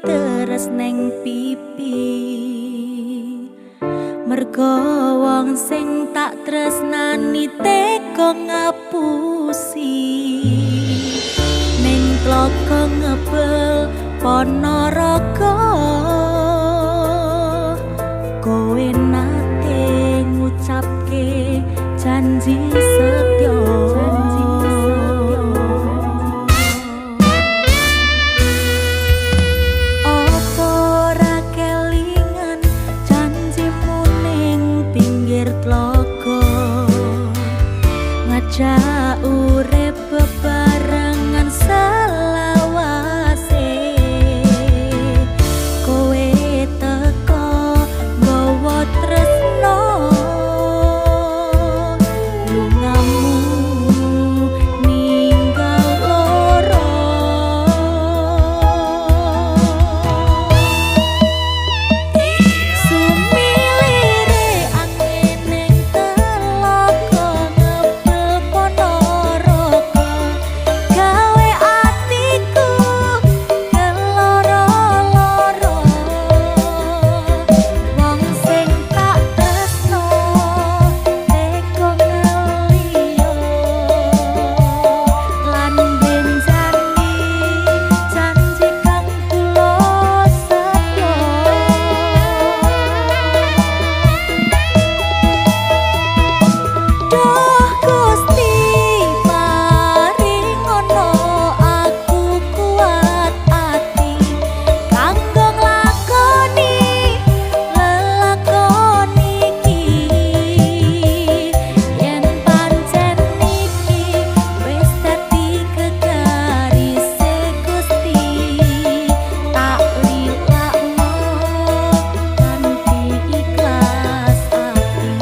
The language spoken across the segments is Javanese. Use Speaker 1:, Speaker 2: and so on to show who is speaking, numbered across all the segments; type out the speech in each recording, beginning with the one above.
Speaker 1: diteres neng pipi. Mergo wong sing tak tresnani tega ngapusi. Ning tlaga ngebel Ponorogo, kowe nate ngucapke janji setya. Apa ora kelingan janjimu ning pinggir tlaga, ngajak urip bebarengan selawase. Kowe teko nggawa tresno, lungamu ninggal loro. Sumilire angin ning telaga ngebel Ponorogo, gawe atiku keloro-loro. Wong sing tak tresno tega ngeliyo, lan benjani janji kang tulus setya. Duh Gusti paringono aku kuat ati kanggo nglakoni lelakon iki. Yen pancen iki wis dadi kegarise Gusti, tak lilakno kanthi ikhlas ati.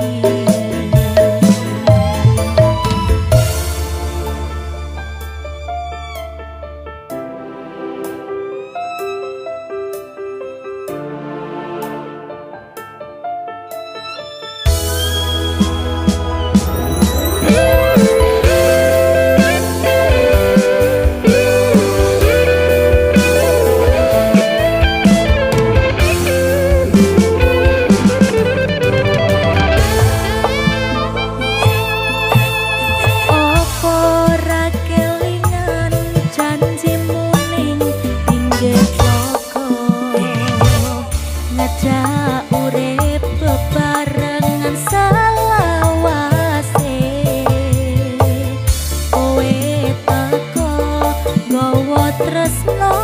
Speaker 1: Apa ora kelingan janjimu ning pinggir tlaga, ngajak urip bebarengan selawase. Kowe teko nggawa tresno,